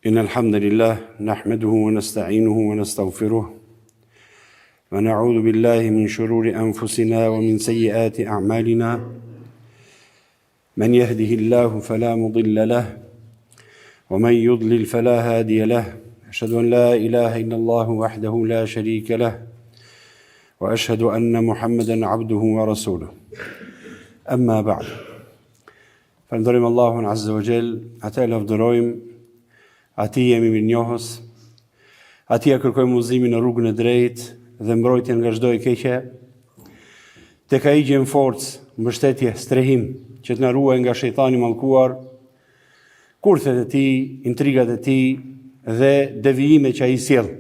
إن الحمد لله نحمده ونستعينه ونستغفره ونعوذ بالله من شرور أنفسنا ومن سيئات أعمالنا من يهده الله فلا مضل له ومن يضلل فلا هادي له أشهد أن لا إله إلا الله وحده لا شريك له وأشهد أن محمدا عبده ورسوله أما بعد Falënderojmë Allahun Azza wa Jall, atë e lavdërojmë, atij jemi mirënjohës, atij ia kërkojmë udhëzimin në rrugën e drejtë dhe mbrojtjen nga çdo e keqe. Tek ai gjejmë forcë, mbështetje, strehim që të na ruajë nga shejtani i mallkuar, kurthet e tij, intrigat e tij dhe devijimet që ai sjell.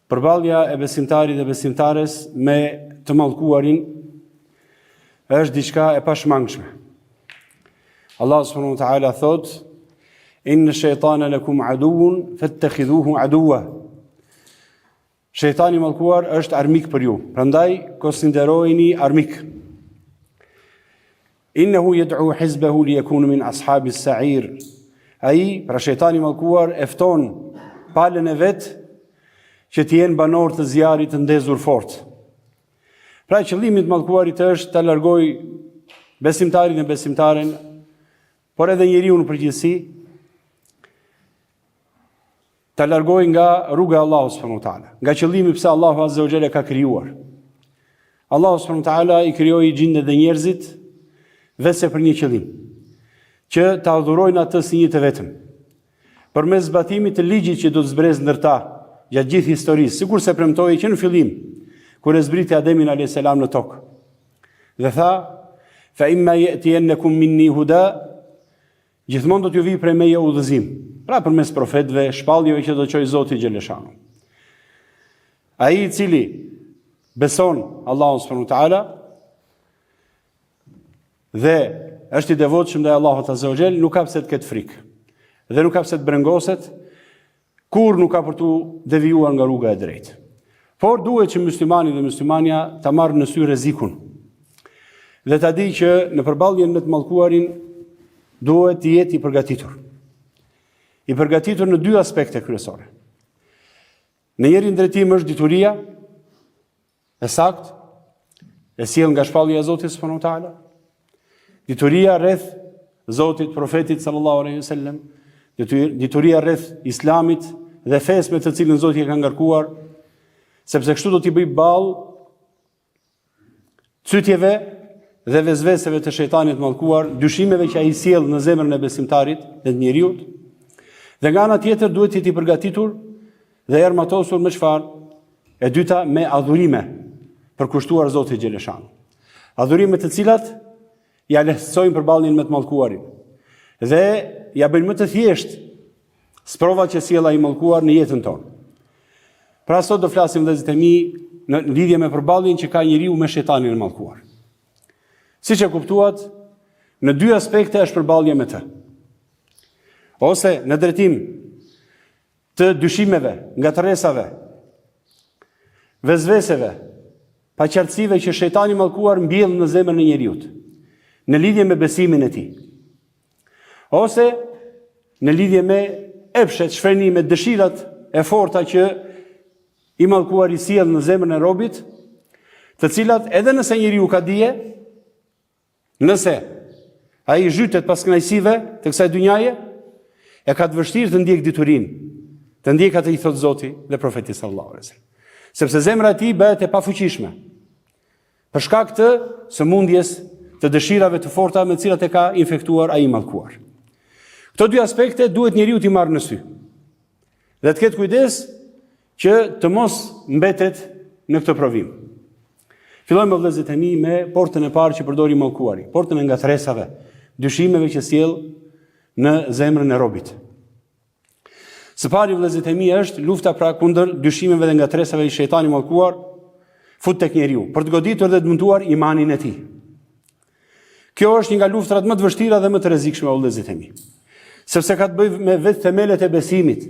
Përballja e besimtarit dhe besimtares me të mallkuarin është diçka e pashmangshme. Allah subhanahu wa taala thotë: "Inna shaytana lakum aduwwun fattakhidhuhu aduwwa." Shejtani i mallkuar është armik për ju, prandaj konsiderojeni armik. Innehu jed'u hizbehu li jekunu min ashabi sa'ir. Ai, pra shejtani i mallkuar, e fton palën e vet që të jenë banorë të zjarrit të ndezur fort. Pra qëllimi i të mallkuarit është ta largojë besimtarin e besimtaren, por edhe njeriun në përgjithësi, Ta largojë nga rruga e Allahut subhanahu wa taala, nga qëllimi pse Allahu azza wa jalla e ka krijuar. Allahu subhanahu wa taala i krijoi xhindet dhe njerëzit veçse për një qëllim, që ta adhurojnë atë si një të vetëm. Përmes zbatimit të ligjit që do të zbresë ndër ta gjatë gjithë historisë, sikurse premtoi që në fillim, kur e zbriti Ademin alayhis salam në tokë. Dhe tha: "Fa imma ya'tiyannakum minni huda" Gjithmonë do t'ju vijë prej meje udhëzim, pra përmes profetëve, shpalljeve që do të çojë Zoti xheleshanuhu. Ai i cili beson Allahun subhanahu wa taala dhe është i devotshëm ndaj Allahut azza wa jall, nuk ka pse të ketë frikë. Dhe nuk ka pse të brengoset Kurrë nuk ka për t'u devijuar nga rruga e drejtë. Por duhet që muslimani dhe muslimania ta marrë në sy rrezikun. Dhe ta di që në përballjen me të mallkuarin duhet të jetë i përgatitur. I përgatitur në dy aspekte kryesore. Në njërin drejtim është dituria e saktë, e sjellë nga shpallja e Zotit subhanahu wa taala. Dituria rreth Zotit, profetit sallallahu alaihi wasallam, dituria rreth Islamit dhe fesë me të cilën Zoti e ka ngarkuar, sepse kështu do t'i bëjë ballë cytjeve dhe vesveseve të shejtanit të mallkuar, dyshimeve që ai sjell në zemrën e besimtarit dhe të njeriut. Dhe nga ana tjetër duhet të jetë i përgatitur Dhe i armatosur me çfarë? E dyta me adhurime përkushtuar Zotit xheleshanuhu. Adhurime të cilat ia lehtësojnë përballjen me të mallkuarin. Dhe ia bëjnë më të thjeshtë sprovat që sjell ai i mallkuar në jetën tonë. Pra sot do flasim vëllezërit e mi në lidhje me përballjen që ka njeriu me shejtanin e mallkuar. Siç e kuptuat, në dy aspekte është përballja me të. Ose në drejtim të dyshimeve, ngatërresave, vesveseve, paqartësive që shejtani i mallkuar mbjell në zemrën e njeriut, në lidhje me besimin e tij. Ose në lidhje me epshet, shfrenimet, dëshirat e forta që i mallkuari sjell në zemrën e robit, të cilat edhe nëse njeriu ka dije, Nëse ai zhytet pas kënaqësive të kësaj dynjaje, e ka të vështirë të ndjekë diturinë, të ndjekë atë që thotë Zoti dhe profeti sallallahu alaihi wasallam. Sepse zemra e tij bëhet e pafuqishme. Për shkak të sëmundjes, të dëshirave të forta me të cilat e ka infektuar ai i mallkuar. Këto dy aspekte duhet njeriu t'i marrë në sy. Dhe të ketë kujdes që të mos mbetet në këtë provim. Fillojmë vëllezërit e mi me portën e parë që përdor i mallkuari, portën e ngatërresave, dyshimeve që sjell në zemrën e robit. Së pari vëllezërit e mi është lufta pra kundër dyshimeve dhe ngatërresave që shejtani i mallkuar fut tek njeriu, për të goditur dhe dëmtuar imanin e tij. Kjo është një nga luftrat më të vështira dhe më të rrezikshme vëllezërit e mi. Sepse ka të bëjë me vetë themelet e besimit.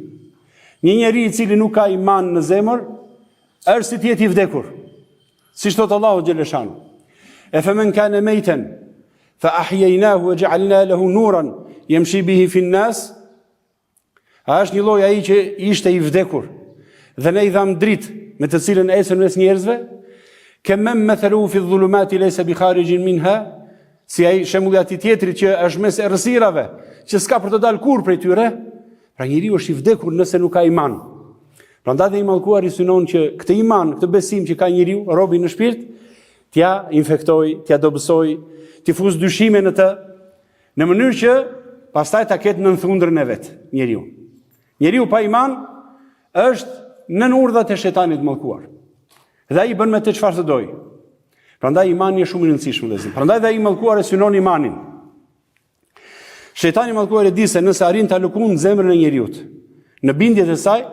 Një njeri i cili nuk ka iman në zemër, është si të jetë i vdekur. Siç thotë Allahu xheleshanuhu. E fe men kane mejten, fa ahjejnahu ve xhealna lehu nuran, jemshi bihi fin nas. A është njëlloj ai që ishte i vdekur dhe ne i dhamë dritë me të cilën ecën mes njerëzve? Kemen metheluhu fi dhulumati lejse bi kharixhin minha, si ai shembulli i atij tjetrit që është mes errësirave, që s'ka për të dalë kurrë prej tyre, pra njeriu është i vdekur nëse nuk ka iman. Prandaj dhe i mallkuari synon që këtë iman, këtë besim që ka njeriu, robi në shpirt, t'ia infektojë, t'ia dobësojë, t'i fusë dyshime në të, Në mënyrë që pastaj ta ketë nën thundrën e vet njeriu. Njeriu pa iman është nën urdhrat e shejtanit të mallkuar. Dhe ai bën me të çfarë të dojë. Prandaj imani është shumë i rëndësishëm vëllezër. Prandaj dhe ai i mallkuar e synon imanin. Shejtani i mallkuar e di se nëse arrin ta lëkundë zemrën e njeriut në bindjet e saj,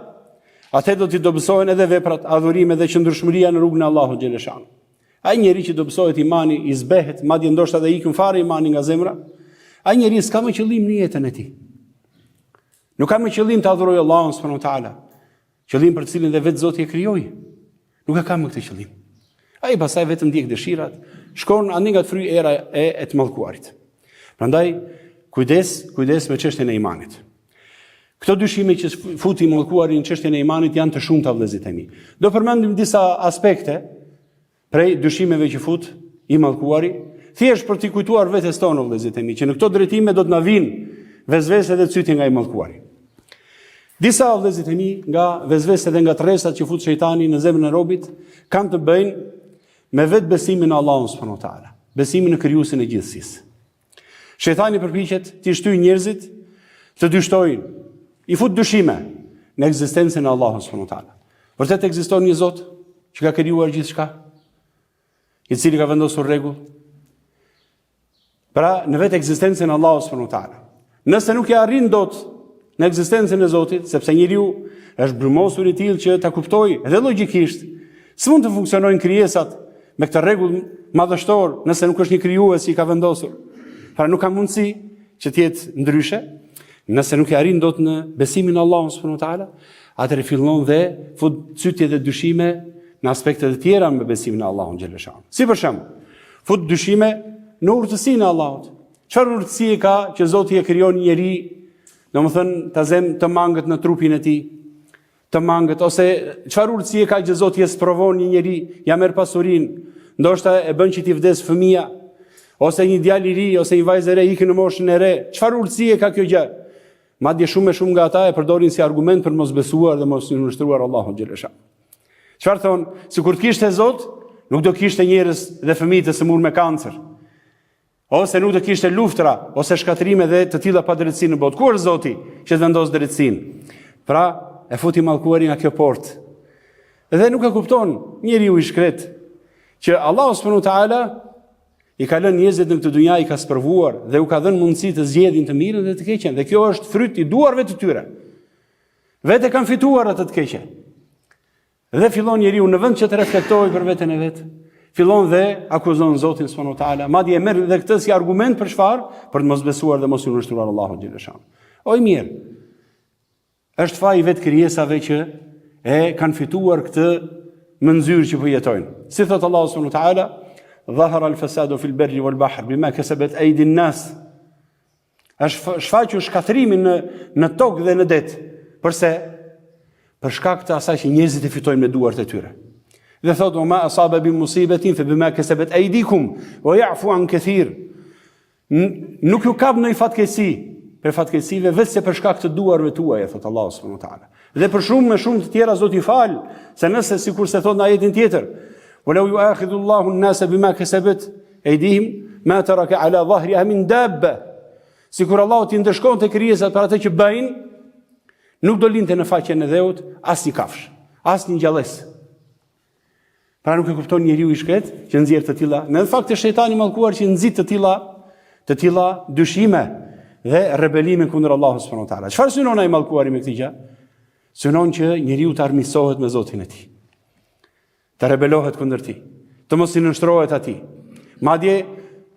atëherë do t'i dobësohen edhe veprat, adhurimet dhe qëndrueshmëria në rrugën e Allahut xheleshanuhu. Ai njeri që dobësohet imani, i zbehet, madje ndoshta edhe ikën fare imani nga zemra, ai njeri s'ka më qëllim në jetën e tij. Nuk ka më qëllim të adhurojë Allahun subhanahu wa taala. Qëllim për të cilin dhe vetë Zoti e krijoi. Nuk e ka më këtë qëllim. Ai pastaj vetëm ndjek dëshirat, shkon andej nga të fryjë era e, e të mallkuarit. Prandaj kujdes, kujdes me çështjen e imanit. Këto dyshime që fut i mallkuari në çështjen e imanit janë të shumta vëllezërit e mi. Do përmendim disa aspekte prej dyshimeve që fut i mallkuari, thjesht për t'i kujtuar vetes tonë vëllezërit e mi, që në këto drejtime do të na vijnë vesvese dhe cytje nga i mallkuari. Disa vëllezërit e mi nga vesvese dhe ngatërresat që fut shejtani në zemrën e robit kanë të bëjnë me vetë besimin në Allahun subhanahu wa taala, besimin në krijuesin e gjithësisë. Shejtani përpiqet t'i shtyjë njerëzit të dyshtojnë, i fut dyshime në ekzistencën e Allahut subhanahu wa taala. Vërtet ekziston një Zot që ka krijuar gjithçka, i cili ka vendosur rregull. Pra, në vetë ekzistencën e Allahut subhanahu wa taala. Nëse nuk e arrin dot në ekzistencën e Zotit, sepse njeriu është brumosur i tillë që ta kuptojë edhe logjikisht, s'mund të funksionojnë krijesat me këtë rregull madhështor nëse nuk është një krijues që i ka vendosur. Pra nuk ka mundësi që të jetë ndryshe, nëse nuk e arrin dot në besimin në Allahun subhanahu wa taala, atëherë fillon dhe fut cytje dhe dyshime në aspekte të tjera me besimin në Allahun xheleshanuhu. Si për shembull, fut dyshime në urtësinë e Allahut. Çfarë urtësie ka që Zoti e krijon një njeri, domethënë ta zëmë të mangët në trupin e tij, të mangët ose çfarë urtësie ka që Zoti e sprovon një njeri, ia merr pasurinë, ndoshta e bën që t'i vdes fëmija, ose një djalë i ri ose një vajzë e re ikën në moshën e re. Çfarë urtësie ka kjo gjë? Madje shumë e shumë nga ata e përdorin si argument për mos besuar dhe mos iu nënshtruar Allahut xheleshanuhu. Çfarë thonë? Sikur të kishte Zot, nuk do kishte njerëz dhe fëmijë të sëmurë me kancer. Ose nuk do kishte luftra, ose shkatërrime dhe të tilla padrejtësi në botë. Ku është Zoti që të vendosë drejtësinë? Pra, e fut i mallkuari nga kjo portë. Dhe nuk e kupton njeriu i shkretë që Allahu subhanahu wa taala i ka lënë njerëzit në këtë dunja i ka sprovuar dhe u ka dhënë mundësi të zgjedhin të mirën dhe të keqen dhe kjo është fryt i duarve të tyre. Vetë e kanë fituar atë të keqe. Dhe fillon njeriu në vend që të reflektojë për veten e vet, fillon dhe akuzon Zotin subhanahu wa taala, madje e merr dhe këtë si argument për çfarë? Për të mos besuar dhe mos iu nënshtruar Allahut xheleshanuhu. O i mjerë. Është faji i vetë krijesave që e kanë fituar këtë mënyrë që po jetojnë. Si thotë Allahu subhanahu wa taala, "Dhahara al-fasadu fil barri wal bahr bima kasabat aydi an-nas." Është shfaqur shkatërrimi në në tokë dhe në det. Përse? Për shkak të asaj që njerëzit e fitojnë me duart e tyre. Dhe thotë: "Wa ma asaba bi musibatin fa bima kasabat aydikum wa ya'fu an kathir." Nuk ju kap ndonjë fatkeqësi prej fatkeqësive veçse për shkak të duarve tuaja, thotë Allahu subhanahu wa taala. Dhe për shumë e shumë të tjera Zoti fal, se nëse sikurse thotë në ajetin tjetër, "Wa law yu'akhidhu Allahu an-nasa bima kasabat Aydihim ma taraka ala dhahriha min dabba. Sikur Allahu t'i ndëshkonte krijesat për atë që bëjnë, nuk do linte në faqen e dheut asnjë kafshë, asnjë gjallesë. Pra nuk e kupton njeriu i shkretë që nxjerr të tilla. Në fakt është shejtani i mallkuar që nxit të tilla, të tilla dyshime dhe rebelime kundër Allahut subhanahu wa taala. Çfarë synon ai i mallkuari me këtë gjë? Synon që njeriu të armiqësohet me Zotin e tij. Të rebelohet kundër tij, të mos i nënshtrohet atij. Madje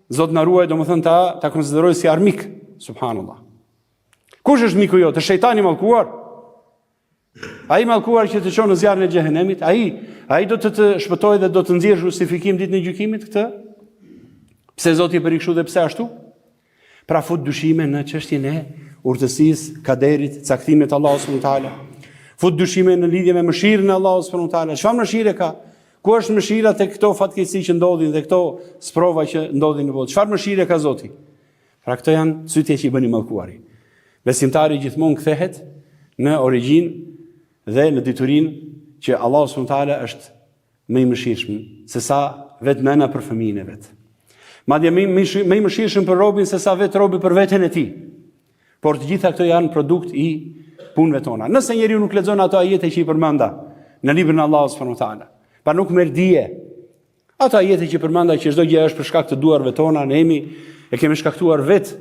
Zot na ruaj, domethënë ta ta konsiderojë si armik, subhanallahu. Kush është miku jot? Është shejtani i mallkuar? Ai i mallkuar që të çon në zjarrin e xhehenemit, ai ai do të të shpëtojë dhe do të nxjerrë justifikim ditën e gjykimit këtë? Pse Zoti e bëri kështu dhe pse ashtu? Pra fut dyshime në çështjen e urtësisë, kaderit, caktimit të Allahut subhanahu teala. Fut dyshime në lidhje me mëshirën e Allahut subhanahu teala. Çfarë mëshire ka? Ku është mëshira te këto fatkeqësi që ndodhin dhe këto sprova që ndodhin në botë? Çfarë mëshire ka Zoti? Pra këto janë cytje që i bën i mallkuari. Besimtari gjithmonë kthehet në origjinë dhe në diturinë që Allahu subhanahu teala është më i mëshirshëm se sa vetë nëna për fëmijën e vet. Madje më më i mëshirshëm për robin se sa vetë robi për veten e tij. Por të gjitha këto janë produkt i punëve tona. Nëse njeriu nuk lexon ato ajete që i përmenda në librin e Allahut subhanahu wa taala, pra nuk merr dije. Ato ajete që përmenda që çdo gjë është për shkak të duarve tona, ne jemi e kemi shkaktuar vetë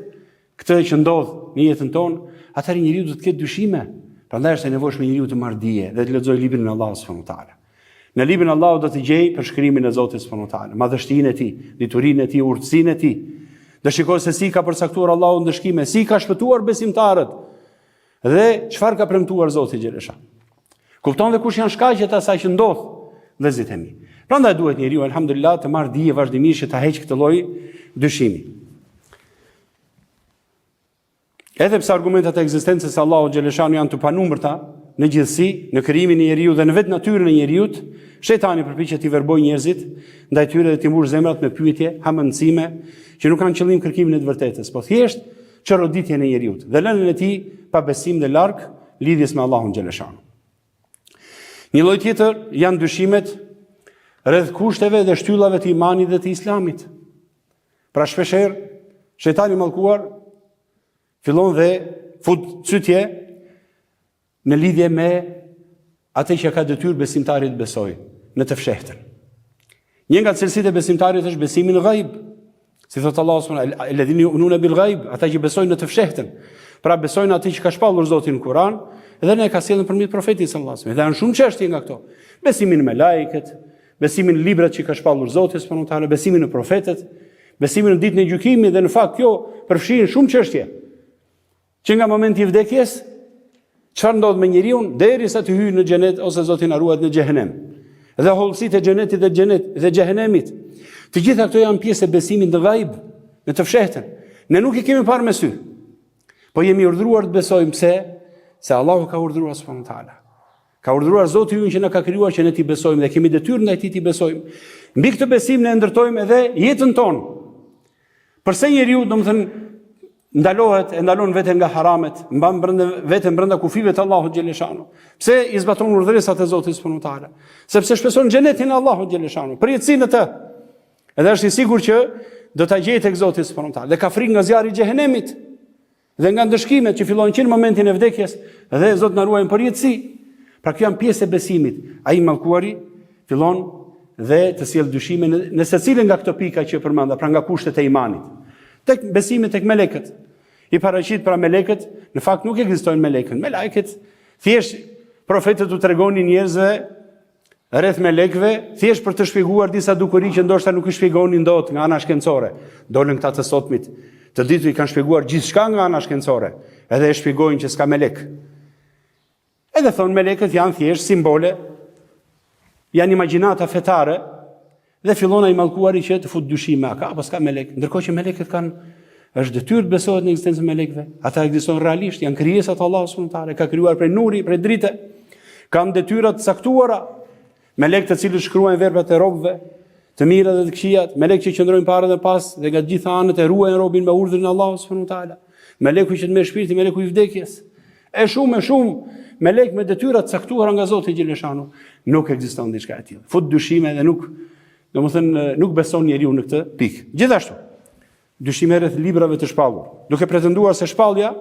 këtë që ndodh në jetën tonë, atëherë njeriu do të ketë dyshime. Prandaj është e nevojshme njeriu të marrë dije dhe të lexojë librin e Allahut subhanahu wa taala. Në librin e Allahut do të gjejë përshkrimin e Zotit subhanahu wa taala, madhështinë e tij, diturinë e tij, urtësinë e tij. Do shikojë se si ka përcaktuar Allahu ndëshkime, si ka shpëtuar besimtarët dhe çfarë ka premtuar Zoti xhelesha. Kupton dhe kush janë shkaqet e asaj që ndodh, vëllezërit e mi. Prandaj duhet njeriu alhamdulillah të marrë dije vazhdimisht që ta heqë këtë lloj dyshimi. Edhe pse argumentet e ekzistencës së Allahut xheleshanu janë të panumërta në gjithësi, në krijimin e njeriut dhe në vetë natyrën e njeriut, shejtani përpiqet t'i verbojë njerëzit ndaj tyre dhe t'i mbushë zemrat me pyetje, hamendësime, që nuk kanë qëllim kërkimin e të vërtetës, po thjesht çoroditjen e njeriut dhe lënien e tij pa besim dhe larg lidhjes me Allahun xheleshanu. Një lloj tjetër janë dyshimet rreth kushteve dhe shtyllave të imanit dhe të islamit. Pra shpeshherë, shejtani i mallkuar fillon dhe fut cytje në lidhje me atë që ka detyrë besimtari të besojë në të fshehtën. Një nga cilësitë e besimtarit është besimi në ghaib. Si thotë Allahu subhanahu wa taala, "Alladhina yu'minuna bil ghaib", ata që besojnë në të fshehtën. Pra besojnë atë që ka shpallur Zoti në Kur'an dhe na e ka sjellë nëpërmjet profetit sallallahu alajhi wasallam. Dhe janë shumë çështje nga këto. Besimi në melaiket, Besimin në librat që ka shpallur Zoti subhanahu wa taala, besimin në profetët, besimin në ditën e gjykimit dhe në fakt kjo përfshin shumë çështje. Që nga momenti i vdekjes, çfarë ndodh me njeriun derisa të hyjë në xhenet ose Zoti na ruajt në xhehenem. Dhe hollësitë e xhenetit dhe xhenet dhe xhehenemit. Të gjitha këto janë pjesë e besimit në ghaib, në të fshehtën. Ne nuk i kemi parë me sy. Po jemi urdhëruar të besojmë pse? Se Allahu ka urdhëruar subhanahu wa taala. Ka urdhëruar Zoti ynë që na ka krijuar që ne t'i besojmë dhe kemi detyrë ndaj tij t'i besojmë. Mbi këtë besim ne ndërtojmë edhe jetën tonë. Përse njeriu, domethënë, ndalohet e ndalon veten nga haramet, mban brenda veten brenda kufijve të Allahut xheleshanu. Pse i zbaton urdhëresat e Zotit subhanahu teala? Sepse shpreson xhenetin e Allahut xheleshanu, përjetësinë në të. Edhe është i sigurt që do ta gjejë tek Zoti subhanahu teala. Dhe ka frikë nga zjarri i xhehenemit. Dhe nga ndëshkimet që fillojnë që në momentin e vdekjes dhe Zot na ruaj në përjetësi. Pra kjo janë pjesë e besimit. Ai i mallkuari fillon dhe të sjell dyshime në, në secilën nga këto pika që përmenda, pra nga kushtet e imanit. Tek besimi tek melekët. I paraqit pra melekët, në fakt nuk ekzistojnë melekët. Melekët thjesht profetët u tregonin njerëzve rreth melekëve, thjesht për të shpjeguar disa dukuri që ndoshta nuk i shpjegonin dot nga ana shkencore. Dolën këta të sotmit, të ditur i kanë shpjeguar gjithçka nga ana shkencore, edhe e shpjegojnë që s'ka melek. Edhe thonë melekët janë thjesht simbole, janë imagjinata fetare, dhe fillon ai i mallkuari që të fut dyshime, a ka apo s'ka melek. Ndërkohë që melekët kanë është detyrë të besohet në ekzistencën e melekëve. Ata ekzistojnë realisht, janë krijesa të Allahut subhanahu wa taala, ka krijuar prej nuri, prej drite. Kanë detyra të caktuara. Melek të cilët shkruajnë veprat e robëve, të mira dhe të këqija, melek që qëndrojnë para dhe pas dhe nga të gjitha anët e ruajnë robin me urdhrin e Allahut subhanahu wa taala. Meleku që të merr shpirtin, meleku i vdekjes. E shumë e shumë melek me detyra të caktuara nga Zoti xheleshanu, nuk ekziston diçka e tillë. Fut dyshime dhe nuk, domethënë nuk beson njeriu në këtë pikë. Gjithashtu, dyshime rreth librave të shpallur, duke pretenduar se shpallja,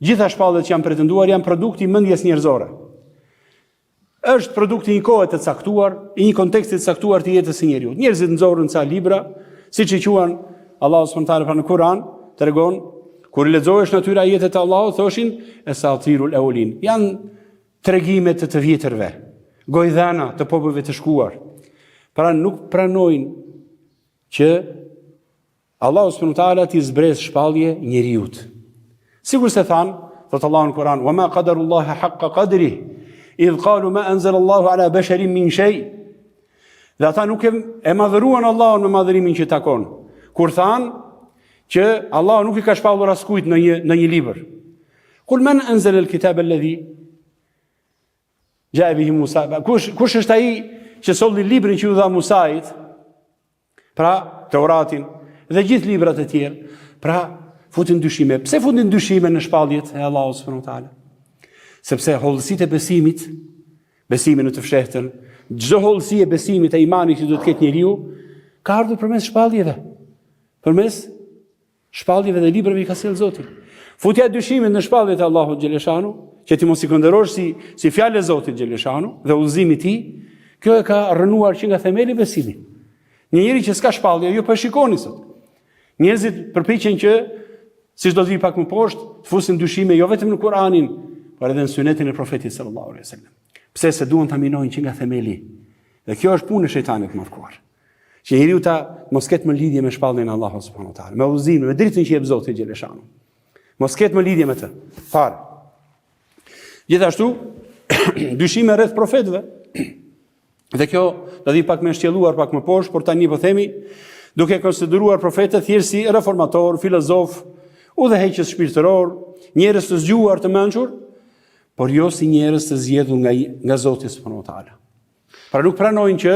gjitha shpalljet që janë pretenduar janë produkti i mendjes njerëzore. Është produkti i një kohe të caktuar, i një konteksti të caktuar të jetës së njeriut. Njerëzit nxorën ca libra, siç i quan Allahu subhanahu wa taala pra në Kur'an, tregon kur i lexoheshin atyre ajetet e Allahut thoshin esatirul eulin. Janë tregime të të vjetërve, gojdhana të popujve të shkuar. Pra nuk pranojnë që Allahu subhanahu wa taala t'i zbresë shpallje njeriut. Sikurse thanë, thotë Allahu në Kur'an, "Wa ma qadarullaha haqqa qadri, idh qalu ma anzala Allahu ala basharin min shay." Dhe ata nuk e, e madhëruan Allahun me madhërimin që takon. Kur thanë. Që Allahu nuk i ka shpallur askujt në një në një libër. Kul men anzala al-kitab alladhi ja'a bihi Musa. Kush kush është ai që solli librin që iu dha Musait? Pra, Teuratin dhe gjithë librat e tjerë. Pra, futin dyshime. Pse futin dyshime në shpalljet e Allahut subhanahu wa taala? Sepse hollësitë e besimit, besimi në të fshehtën, çdo hollësi e besimit e imanit që duhet të ketë njeriu, ka ardhur përmes shpalljeve. Përmes shpalljeve dhe librave i ka sjellë Zoti. Futja e dyshimit në shpalljet e Allahut xheleshanu, që ti mos i konsiderosh si si fjalë e Zotit xheleshanu dhe udhëzimi i tij, kjo e ka rrënuar që nga themeli besimin. Një njeri që s'ka shpallje, ju po e shikoni sot. Njerëzit përpiqen që siç do të vijë pak më poshtë, të fusin dyshime jo vetëm në Kur'anin, por edhe në sunetin e profetit sallallahu alaihi wasallam. Pse se duan ta minojnë që nga themeli. Dhe kjo është punë e shejtanit të mallkuar. Që njeriu ta mos ketë më lidhje me shpalljen e Allahut subhanahu wa taala, me udhëzimin, me dritën që jep Zoti xheleshanu. Mos ketë më lidhje me të. Fare. Gjithashtu, dyshime rreth profetëve. Dhe kjo do të pak më shtjelluar pak më poshtë, por tani po themi duke konsideruar profetët thjesht si reformator, filozof, udhëheqës shpirtëror, njerëz të zgjuar të mençur, por jo si njerëz të zgjedhur nga nga Zoti subhanahu wa taala. Pra nuk pranojnë që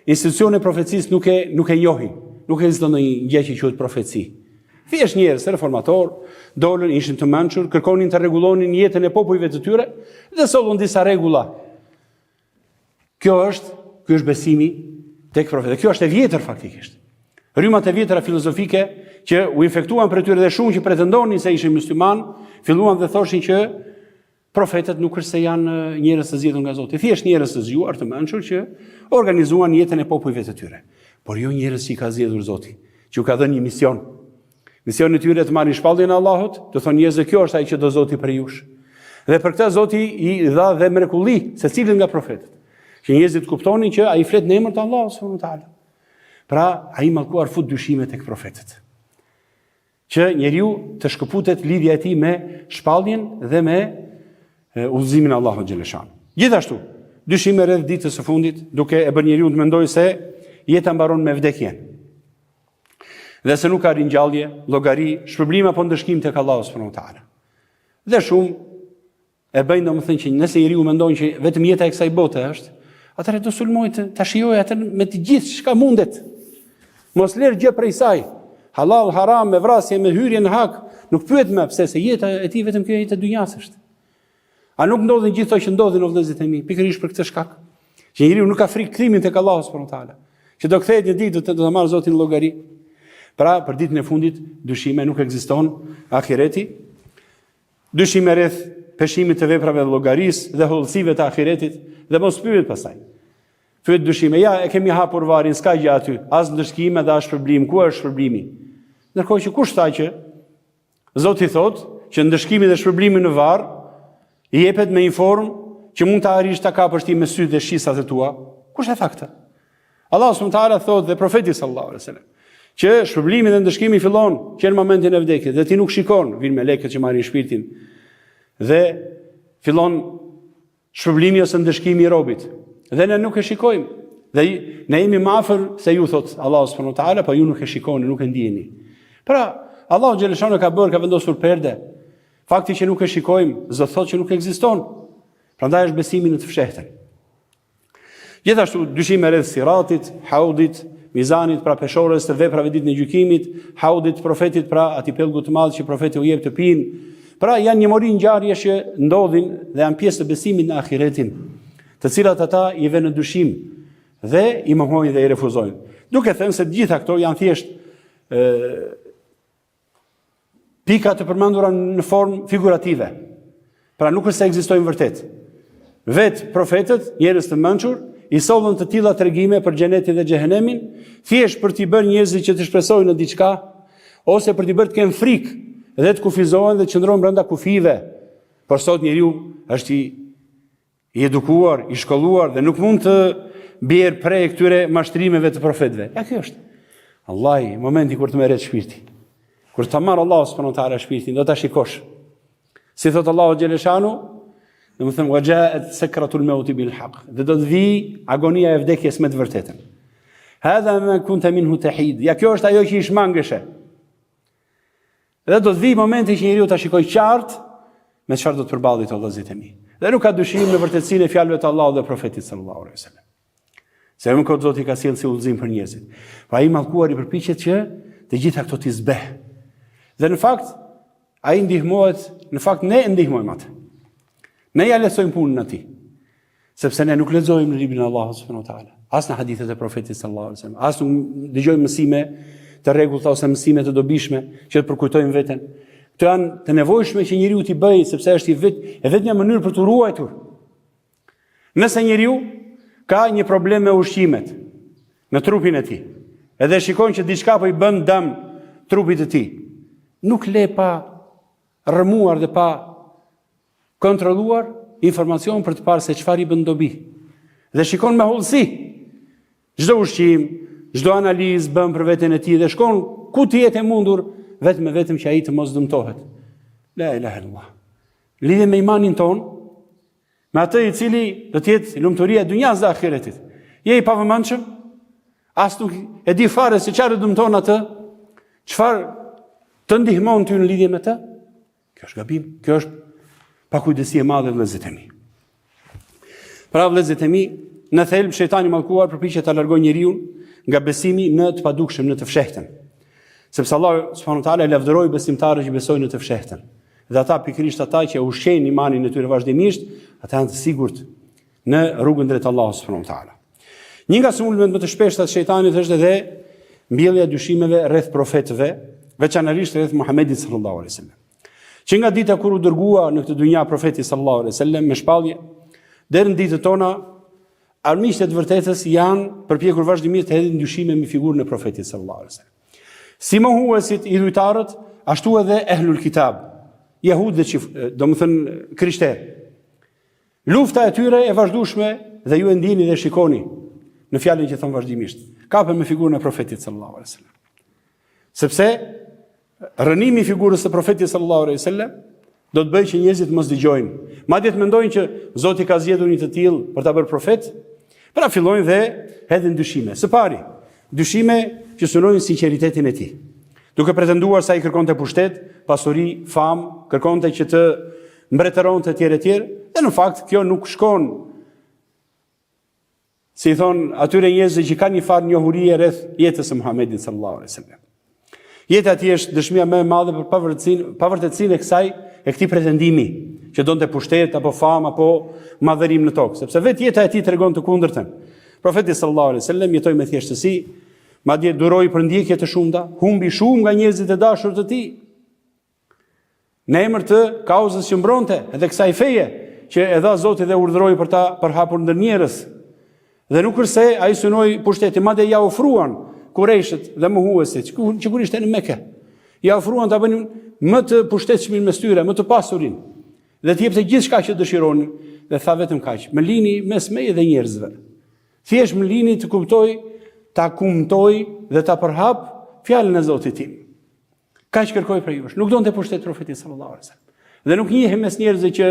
institucionin e profecisë nuk e nuk e njohin, nuk ekziston ndonjë gjë që quhet profeci. Thjesht njerëz reformator, dolën, ishin të mençur, kërkonin të rregullonin jetën e popujve të tyre dhe sollën disa rregulla. Kjo është, ky është besimi tek profetët. Kjo është e vjetër faktikisht. Rrymat e vjetra filozofike që u infektuan prej tyre dhe shumë që pretendonin se ishin muslimanë, filluan dhe thoshin që Profetët nuk është se janë njerëz të zgjedhur nga Zoti, thjesht njerëz të zgjuar, të mençur që organizuan jetën e popujve të tyre, por jo njerëz që i ka zgjedhur Zoti, që u ka dhënë një mision. Misioni i tyre të marrin shpalljen e Allahut, të thonë njerëzve kjo është ai që do Zoti prej jush. Dhe për këtë Zoti i dha dhe mrekulli secilit nga profetët, që njerëzit të kuptonin që ai flet në emër të Allahut subhanahu wa taala. Pra, ai i mallkuar fut dyshime tek profetët. Që njeriu të shkëputet lidhja e tij me shpalljen dhe me udhëzimin e Allahut xheleshan. Gjithashtu, dyshime rreth ditës së fundit, duke e bërë njeriun të mendojë se jeta mbaron me vdekjen. Dhe se nuk ka ringjallje, llogari, shpërblim apo ndëshkim tek Allahu subhanahu wa taala. Dhe shumë E bëjnë domethënë që nëse njeriu mendon që vetëm jeta e kësaj bote është, atëherë do sulmojë të, ta shijojë atë me të gjithë çka mundet. Mos lërë gjë prej saj. Halal, haram, me vrasje, me hyrje në hak, nuk pyet më pse se jeta e tij vetëm kjo jetë e dynjas është. A nuk ndodhin gjithë ato që ndodhin o vëllezërit e mi, pikërisht për këtë shkak, që njeriu nuk ka frikë kthimin tek Allahu subhanahu wa taala, që do kthehet një ditë do të do ta marrë Zoti në llogari. Pra, për ditën e fundit dyshime nuk ekziston ahireti. Dyshime rreth peshimit të veprave dhe llogarisë dhe hollësive të ahiretit dhe mos pyet pastaj. Pyet dyshime, ja e kemi hapur varrin, s'ka gjë aty, as ndëshkime dhe as shpërblim, ku është shpërblimi? Ndërkohë që kush tha që Zoti thotë që ndëshkimi dhe shpërblimi në varr i jepet me një formë që mund ta arrish ta kapësh ti me sytë dhe shqisat e tua. Kush e tha këtë? Allahu subhanahu wa taala thotë dhe profeti sallallahu alaihi wasallam që shpërblimi dhe ndëshkimi fillon që në momentin e vdekjes dhe ti nuk shikon, vijnë melekët që marrin shpirtin dhe fillon shpërblimi ose ndëshkimi i robit. Dhe ne nuk e shikojmë. Dhe ne jemi më afër se ju thot Allahu subhanahu wa taala, po ju nuk e shikoni, nuk e ndieni. Pra, Allahu xheleshanu ka bërë, ka vendosur perde. Fakti që nuk e shikojmë, s'do thotë që nuk ekziston. Prandaj është besimi në të fshehtën. Gjithashtu dyshime rreth siratit, haudit, mizanit, pra peshores të veprave ditën e gjykimit, haudit të profetit, pra atij pellgut të madh që profeti u jep të pinë. Pra janë një mori ngjarjesh që ndodhin dhe janë pjesë të besimit në ahiretin, të cilat ata i vënë në dyshim dhe i mohojnë dhe i refuzojnë. Duke thënë se të gjitha këto janë thjesht ë Pika të përmendura në formë figurative. Pra nuk është se ekzistojnë vërtet. Vetë profetët, njerëz të mençur, i sollën të tilla tregime për xhenetin dhe xhehenemin, thjesht për t'i bërë njerëzit që të shpresojnë në diçka ose për t'i bërë të kenë frikë dhe të kufizohen dhe të qëndrojnë brenda kufijve. Por sot njeriu është i i edukuar, i shkolluar dhe nuk mund të bjerë pre e këtyre mashtrimeve të profetëve. Ja kjo është. Allahi, momenti kur të merret shpirti. Kur ta marrë Allahu subhanahu wa taala shpirtin, do ta shikosh. Si thot Allahu xheleshanu, domethënë wa ja'at sakratul maut bil haqq. Dhe do të vijë agonia e vdekjes me të vërtetën. Hadha ma kunta minhu tahid. Ja kjo është ajo që i shmangeshe. Dhe do të vijë momenti që njeriu ta shikojë qartë me çfarë do të përballet o vëllezërit e mi. Dhe nuk ka dyshim në vërtetësinë e fjalëve të Allahut dhe profetit sallallahu alaihi wasallam. Se më kot Zoti i ka sjellë si udhëzim për njerëzit. Po ai i mallkuari përpiqet që të gjitha këto t'i zbeh. Dhe në fakt ai ndihmohet, në fakt ne e ndihmojmë atë. Ne ia lehtësojmë punën atij. Sepse ne nuk lexojmë në librin e Allahut subhanahu wa taala, as në hadithet e profetit sallallahu alaihi wasallam, as nuk dëgjojmë mësime të rregullta ose mësime të dobishme që të përkujtojmë veten. Këto janë të nevojshme që njeriu t'i bëjë sepse është i vet, e vetmja mënyrë për t'u ruajtur. Nëse njeriu ka një problem me ushqimet në trupin e tij, edhe shikon që diçka po i bën dëm trupit të tij, nuk le pa rrëmuar dhe pa kontrolluar informacion për të parë se çfarë i bën dobi. Dhe shikon me hollësi çdo ushqim, çdo analizë bën për veten e tij dhe shkon ku të jetë e mundur vetëm e vetëm që ai të mos dëmtohet. La ilaha illallah. Lidhje me imanin tonë, me atë i cili do të jetë lumturia e dynjasë dhe ahiretit. Je i pavëmendshëm? As nuk e di fare se çfarë dëmton atë? Çfarë të ndihmon ty në lidhje me të? Kjo është gabim, kjo është pakujdesi e madhe vëllezërit e mi. Pra vëllezërit e mi, në thelb shejtani i mallkuar përpiqet ta largojë njeriun nga besimi në të padukshëm, në të fshehtën. Sepse Allahu subhanahu wa taala e lavdëroi besimtarët që besojnë në të fshehtën. Dhe ata pikërisht ata që e ushqejnë imanin e tyre vazhdimisht, ata janë të sigurt në rrugën drejt Allahut subhanahu wa taala. Një nga sulmet më të shpeshta të shejtanit është edhe mbjellja e dyshimeve rreth profetëve, veçanërisht rreth Muhamedit sallallahu alaihi wasallam. Që nga dita kur u dërgua në këtë dynja profeti sallallahu alaihi wasallam me shpallje, deri në ditët tona armiqtë e të vërtetës janë përpjekur vazhdimisht të hedhin dyshime mbi figurën e profetit sallallahu alaihi wasallam. Si mohuesit idhujtarët, ashtu edhe ehlul kitab, jehud dhe çif, domethënë krishterë. Lufta e tyre e vazhdueshme dhe ju e ndjeni dhe shikoni në fjalën që thonë vazhdimisht. Kapen me figurën e profetit sallallahu alaihi wasallam. Sepse rrënimi i figurës së profetit sallallahu alaihi wasallam do të bëjë që njerëzit mos dëgjojnë. Madje të mendojnë që Zoti ka zgjedhur një të tillë për ta bërë profet, pra fillojnë dhe hedhin dyshime. Së pari, dyshime që synojnë sinqeritetin e tij. Duke pretenduar se ai kërkonte pushtet, pasuri, famë, kërkonte që të mbretëronte etj etj, dhe në fakt kjo nuk shkon si i thonë atyre njerëzve që kanë një farë njohurie rreth jetës së Muhamedit sallallahu alaihi wasallam. Jeta e tij është dëshmia më e madhe për pavërtetësinë, pavërtetësinë e kësaj e këtij pretendimi që donte pushtet apo famë apo madhërim në tokë, sepse vetë jeta e tij tregon të kundërtën. Profeti sallallahu alaihi wasallam jetoi me thjeshtësi, madje duroi përndjekje të shumta, humbi shumë nga njerëzit e dashur të tij. Në emër të kauzës që mbronte edhe kësaj feje që e dha Zoti dhe urdhëroi për ta përhapur ndër njerëz. Dhe nuk është se ai synoi pushtetin, madje ia ofruan kurejshët dhe mohuesit, që kur ishte në Mekë. Ia ofruan ta bënin më të pushtetshmin mes tyre, më të pasurin. Dhe t'i jepte gjithçka që dëshironin dhe tha vetëm kaq, më lini mes meje dhe njerëzve. Thjesht më lini të kuptoj, ta kumtoj dhe ta përhap fjalën e Zotit tim. Kaq kërkoj prej jush. Nuk donte pushtet profeti sallallahu alaihi wasallam. Dhe nuk njihej mes njerëzve që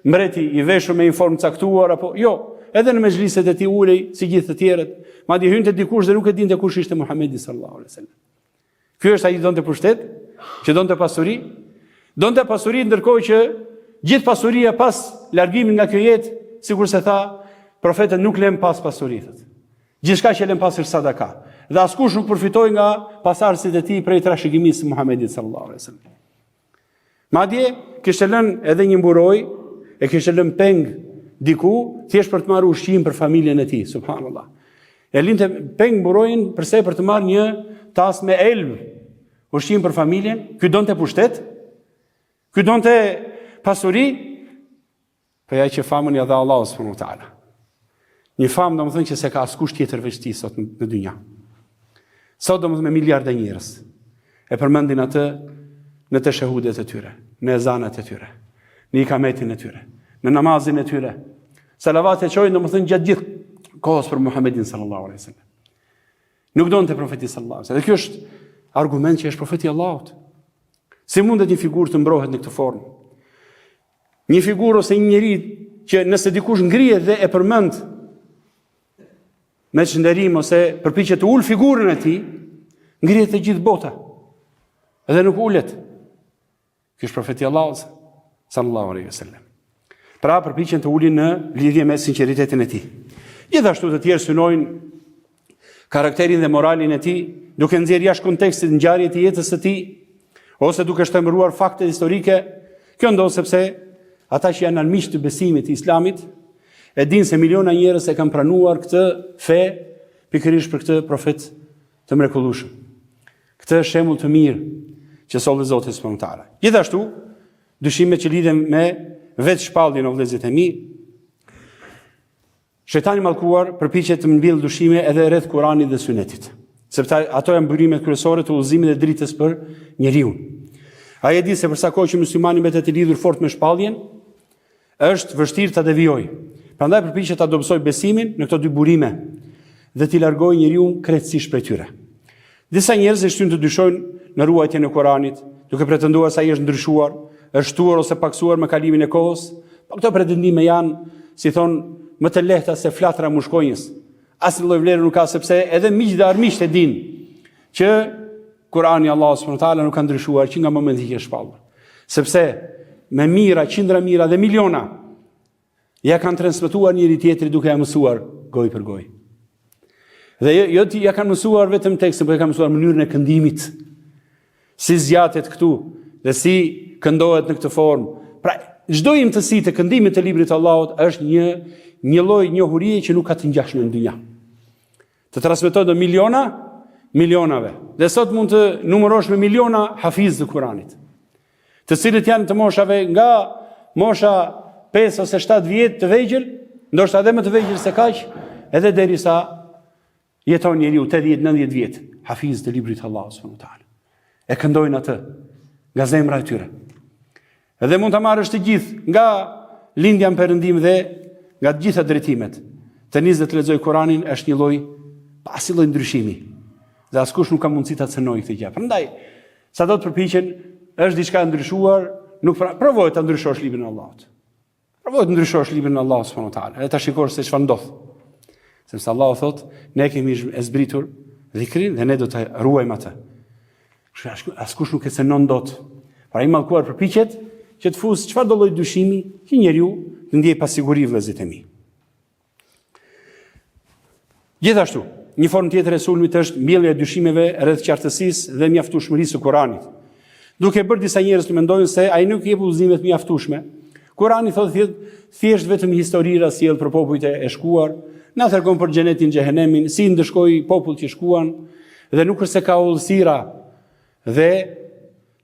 mbreti i veshur me uniformë të caktuar apo jo, edhe në mexhliset e tij ulej si gjithë të tjerët. Madje hynte dikush dhe nuk e dinte kush ishte Muhamedi sallallahu alaihi wasallam. Ky është ai që donte pushtet, që donte pasuri, donte pasuri ndërkohë që gjithë pasuria pas largimit nga kjo jetë, sikurse tha, profetët nuk lënë pas pasuri, thotë. Gjithçka që lënë pas është sadaka. Dhe askush nuk përfitoi nga pasardhësit e tij prej trashëgimisë së Muhamedit sallallahu alaihi wasallam. Madje kishte lënë edhe një mburojë, e kishte lënë peng diku, thjesht për të marrë ushqim për familjen e tij, subhanallahu. E linte peng mburojën përse për të marrë një tas me elb ushqim për familjen, ky donte pushtet, ky donte pasuri, Po ja që famën ia dha Allahu subhanahu wa taala. Një famë domethënë që s'e ka askush tjetër veç tij sot në dynja. Sot domethënë me miliarda njerëz e përmendin atë në teshehudet e tyre, në ezanat e tyre, në ikametin e tyre, në namazin e tyre. Salavat e çojnë domethënë gjatë gjithë kohës për Muhammedin sallallahu alaihi wasallam. Nuk donte profeti sallallahu alaihi wasallam. Dhe kjo është argument që është profeti i Allahut. Si mundet një figurë të mbrohet në këtë formë? Një figurë ose një njeri që nëse dikush ngrihet dhe e përmend me çnderim ose përpiqet të ulë figurën e tij, ngrihet e gjithë bota. Dhe nuk ulet. Ky është profeti i Allahut sallallahu alaihi wasallam. Pra përpiqen të ulin në lidhje me sinqeritetin e tij. Gjithashtu të tjerë synojnë karakterin dhe moralin e tij, duke nxjerrë jashtë kontekstit ngjarjet e jetës së tij ose duke shtrembëruar faktet historike. Kjo ndodh sepse ata që janë armiq të besimit të Islamit e dinë se miliona njerëz e kanë pranuar këtë fe pikërisht për këtë profet të mrekullueshëm. Këtë shembull të mirë që solli Zoti subhanahu wa taala. Gjithashtu, dyshimet që lidhen me vetë shpalljen o vëllezërit e mi, Shejtani i mallkuar përpiqet të mbjellë dyshime edhe rreth Kuranit dhe Sunetit, sepse ato janë burimet kryesore të udhëzimit dhe dritës për njeriun. Ai e di se për sa kohë që muslimani mbetet i lidhur fort me shpalljen, është vështirë ta devijojë. Prandaj përpiqet ta dobësojë besimin në këto dy burime dhe t'i largojë njeriun krejtësisht prej tyre. Disa njerëz e shtyjnë të dyshojnë në ruajtjen e Kuranit, duke pretenduar se ai është ndryshuar, është shtuar ose pakësuar me kalimin e kohës. Po këto pretendime janë, si thonë, më të lehta se flatra e mushkonjës. Asnjë lloj vlere nuk ka sepse edhe miqtë dhe armiqtë e dinë që Kurani i Allahut subhanahu wa taala nuk ka ndryshuar që nga momenti që është shpallur. Sepse me mijëra, qindra mijëra dhe miliona ia kanë transmetuar njëri tjetrit duke ia mësuar gojë për gojë. Dhe jo, jo ia kanë mësuar vetëm tekstin, por ia kanë mësuar mënyrën e këndimit. Si zgjatet këtu dhe si këndohet në këtë formë. Pra, çdo imtësi të këndimit të librit të Allahut është një një lloj njohurie që nuk ka të ngjashme në dynja. Të transmetohet në miliona, milionave. Dhe sot mund të numërosh me miliona hafizë të Kuranit. Të cilët janë të moshave nga mosha 5 ose 7 vjet të vegjël, ndoshta edhe më të vegjël se kaq, edhe derisa jeton njeriu 80-90 vjet, hafizë të librit të Allahut subhanahu wa taala. E këndojnë atë nga zemra e tyre. Edhe mund ta marrësh të gjithë nga lindja në perëndim dhe nga të gjitha drejtimet. Të nisë dhe të lexojë Kuranin është një lloj pa asnjë lloj ndryshimi. Dhe askush nuk ka mundësi ta cenojë këtë gjë. Prandaj, sado të përpiqen, është diçka e ndryshuar, nuk pra, provoje ta ndryshosh librin e Allahut. Provoje të ndryshosh librin e Allahut subhanahu wa taala, edhe ta shikosh se çfarë ndodh. Sepse Allahu thotë, ne kemi e zbritur dhikrin dhe ne do të ruajmë atë. Kështu askush nuk e cenon dot. Pra i mallkuar përpiqet që të fusë çfarëdo lloj dyshimi që njeriu të ndjejë pasiguri vëllezërit e mi. Gjithashtu, një formë tjetër e sulmit është mbjellja e dyshimeve rreth qartësisë dhe mjaftueshmërisë së Kuranit. Duke bërë disa njerëz të mendojnë se ai nuk jep udhëzime të mjaftueshme. Kurani thotë thjesht, thjesht vetëm historira sjell për popujt e shkuar, na tregon për xhenetin, xhehenemin, si ndëshkoi popujt që shkuan dhe nuk është se ka udhësira dhe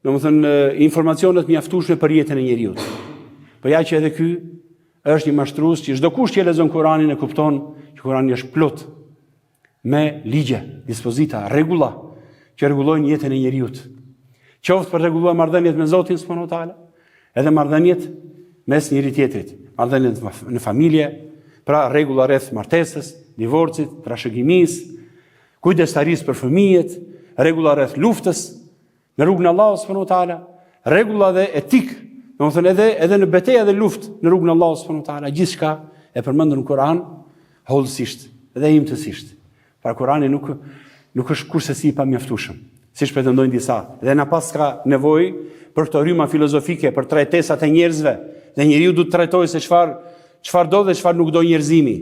domethënë informacione të mjaftueshme për jetën e njeriut. Po ja që edhe ky është një mashtrues që çdokush që e lexon Kuranin e kupton që Kurani është plot me ligje, dispozita, rregulla që rregullojnë jetën e njeriut. Qoftë për rregulluar marrëdhëniet me Zotin subhanahu wa taala, edhe marrëdhëniet mes njëri tjetrit, marrëdhëniet në familje, pra rregulla rreth martesës, divorcit, trashëgimisë, kujdestarisë për fëmijët, rregulla rreth luftës, Në rrugën e Allahut subhanahu wa taala, rregulla dhe etikë, domethënë edhe edhe në betejë dhe luftë në rrugën e Allahut subhanahu wa taala, gjithçka e përmendur në Kur'an hollësisht dhe imtësisht. Pra Kur'ani nuk nuk është kurrsesi i pamjaftueshëm, siç pretendojnë disa. Dhe na paska nevojë për këto rryma filozofike, për trajtesat e njerëzve, dhe njeriu duhet të trajtojë se çfarë çfarë do dhe çfarë nuk do njerëzimi.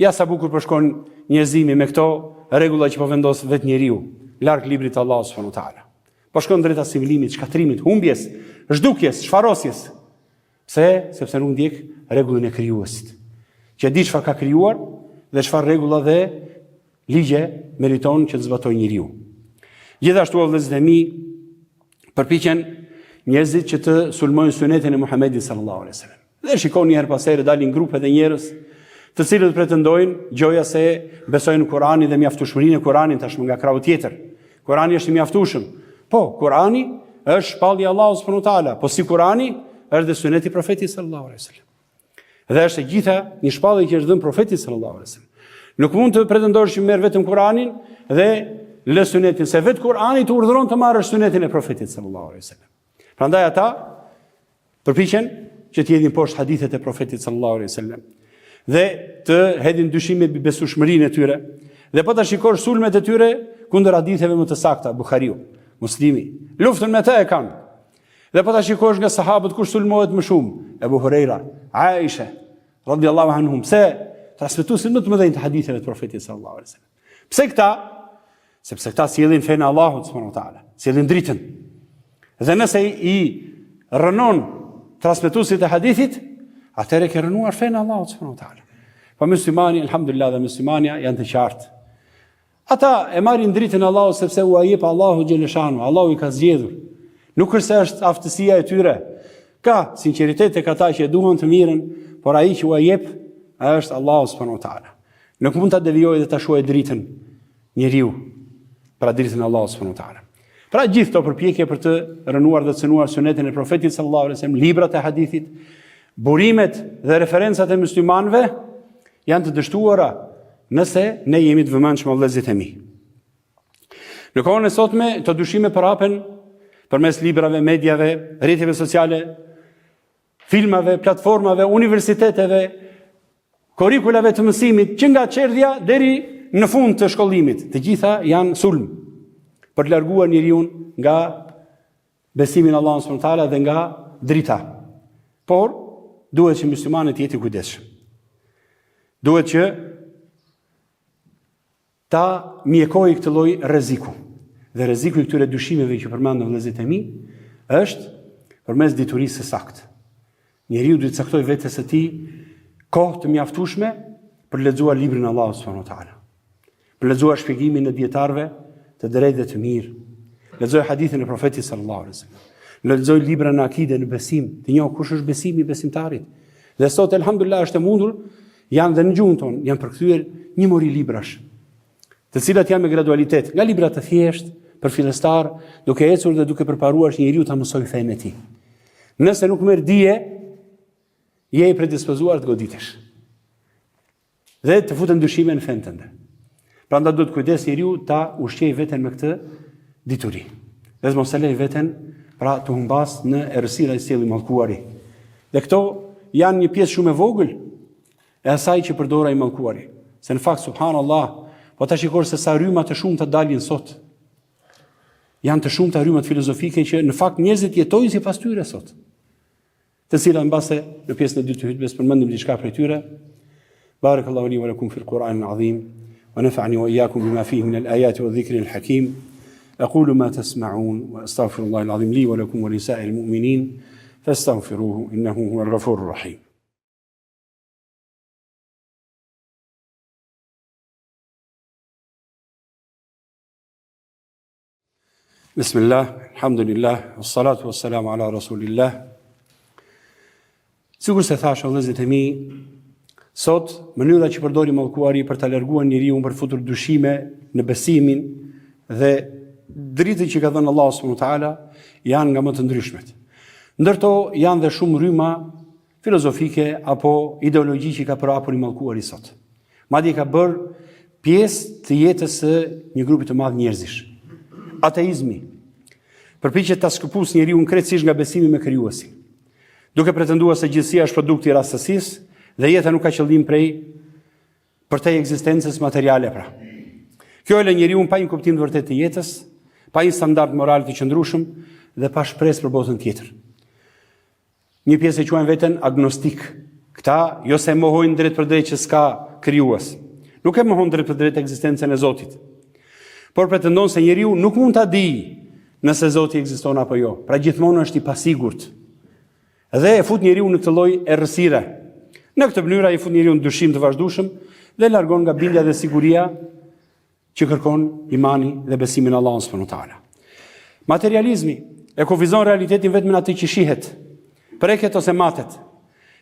Ja sa bukur po shkon njerëzimi me këto rregulla që po vendos vetë njeriu, larg librit të Allahut subhanahu wa taala. Po shkon drejt asimilimit, shkatërrimit, humbjes, zhdukjes, shfarosjes. Pse? Sepse nuk ndjek rregullin e krijuesit. Që e di çfarë ka krijuar dhe çfarë rregulla dhe ligje meriton që të zbatojë njeriu. Gjithashtu o vëllezërit e mi, përpiqen njerëzit që të sulmojnë sunetin e Muhamedit sallallahu alaihi wasallam. Dhe shikon një herë pas here dalin grupe dhe njerëz të cilët pretendojnë gjoja se besojnë në Kur'anin dhe mjaftueshmërinë e Kur'anit tashmë nga krahu tjetër. Kur'ani është i mjaftueshëm. Po, Kur'ani është shpallja e Allahut subhanahu wa taala, po si Kur'ani është dhe suneti i profetit sallallahu alaihi wasallam. Dhe është e gjitha një shpallje që është dhënë profetit sallallahu alaihi wasallam. Nuk mund të pretendosh që merr vetëm Kur'anin dhe lë sunetin, se vetë Kur'ani të urdhëron të marrësh sunetin e profetit sallallahu alaihi wasallam. Prandaj ata përpiqen që të hedhin poshtë hadithet e profetit sallallahu alaihi wasallam dhe të hedhin dyshime mbi besueshmërinë e tyre. Dhe po ta shikosh sulmet e tyre kundër haditheve më të sakta, Buhariu, Muslimi, luftën me të e kanë. Dhe po ta shikosh nga sahabët kush sulmohet më shumë, Ebu Hurejra, Aisha, radiallahu anhum, pse transmetuesit më të mëdhenj të haditheve të profetit sallallahu alaihi wasallam. Pse këta? Sepse këta sjellin fenë e Allahut subhanahu wa taala, sjellin dritën. Dhe nëse i rrënon transmetuesit e hadithit, atëherë ke rrënuar fenë e Allahut subhanahu wa taala. Po muslimani, alhamdulillah dhe muslimania janë të qartë. Ata e marrin dritën e Allahut sepse ua jep Allahu xheleshanu, Allahu i ka zgjedhur. Nuk është se është aftësia e tyre. Ka sinqeritet tek ata që e duan të mirën, por ai që ua jep është Allahu subhanahu wa taala. Nuk mund ta devijojë dhe ta shuajë dritën njeriu, pra dritën e Allahut subhanahu wa taala. Pra gjithë këto përpjekje për të rrënuar dhe cënuar sunetin e profetit sallallahu alaihi wasallam, librat e hadithit, burimet dhe referencat e muslimanëve janë të dështuara nëse ne jemi të vëmendshëm vëllezërit e mi. Në kohën e sotme, këto dyshime përhapen përmes librave, mediave, rrjeteve sociale, filmave, platformave, universiteteve, kurrikulave të mësimit, që nga çerdhja deri në fund të shkollimit. Të gjitha janë sulm për të larguar njeriun nga besimi në Allahun subhanahu teala dhe nga drita. Por duhet që muslimani të jetë i kujdesshëm. Duhet që ta mjekojë këtë lloj rreziku. Dhe rreziku i këtyre dyshimeve që përmendëm vëllezërit e mi është përmes diturisë së saktë. Njeriu duhet të caktojë vetes së tij kohë të mjaftueshme për të lexuar librin e Allahut subhanahu wa taala. Për lexuar shpjegimin e dijetarëve të drejtë dhe të mirë. Lexoj hadithin e profetit sallallahu alaihi wasallam. Lexoj libra në akide, në besim, të njohë kush është besimi i besimtarit. Dhe sot elhamdulillah është e mundur janë dhe në gjuhën tonë, janë përkthyer një mori librash, të cilat janë me gradualitet, nga libra të thjeshtë për fillestar, duke ecur dhe duke përparuar që njeriu ta mësojë fenë e tij. Nëse nuk merr dije, je i predispozuar të goditesh. Dhe të futen dyshime në fenë tënde. Prandaj duhet kujdes njeriu ta ushqejë veten me këtë dituri. Dhe të mos e lejë veten pra të humbasë në errësira që sjell i mallkuari. Dhe këto janë një pjesë shumë e vogël e asaj që përdor ai i mallkuari. Se në fakt subhanallah, po ta shikosh se sa rryma të shumta dalin sot. Janë të shumta rrymat filozofike që në fakt njerëzit jetojnë sipas tyre sot. Të cilat mbase në pjesën e dytë të hutbes përmendim diçka prej tyre. Barakallahu li wa lakum fil Qur'an al-azim wa nafa'ani wa iyyakum bima fihi min al-ayati wa dhikri al-hakim. Aqulu ma tasma'un wa astaghfirullah al-azim li wa lakum wa li sa'il mu'minin fastaghfiruhu innahu huwal ghafurur rahim. Bismillah, alhamdulillah, salatu wassalamu ala rasulillah. Sikurse thashë vëllezërit e mi, sot mënyra që përdor i mallkuari për ta larguar njeriun për futur dyshime në besimin dhe dritën që ka dhënë Allahu subhanahu wa taala janë nga më të ndryshmet. Ndër to janë dhe shumë rryma filozofike apo ideologji që ka përhapur i mallkuari sot. Madje ka bërë pjesë të jetës së një grupi të madh njerëzish. Ateizmi përpiqet ta shkëpusë njeriun krejtësisht nga besimi me krijuesin. Duke pretenduar se gjithësia është produkt i rastësisë dhe jeta nuk ka qëllim prej përtej ekzistencës materiale pra. Kjo e lë njeriun pa një kuptim të vërtetë të jetës, pa një standard moral të qëndrueshëm dhe pa shpresë për botën tjetër. Një pjesë e quajnë veten agnostik. Këta jo se mohojnë drejtpërdrejt që s'ka krijues. Nuk e mohon drejtpërdrejt ekzistencën e Zotit. Por pretendon se njeriu nuk mund ta dijë nëse Zoti ekziston apo jo. Pra gjithmonë është i pasigurt. Dhe e fut njeriun në këtë lloj errësire. Në këtë mënyrë ai fut njeriun në dyshim të vazhdueshëm dhe largon nga bindja dhe siguria që kërkon imani dhe besimi në Allahun subhanahu wa taala. Materializmi e kufizon realitetin vetëm në atë që shihet, preket ose matet.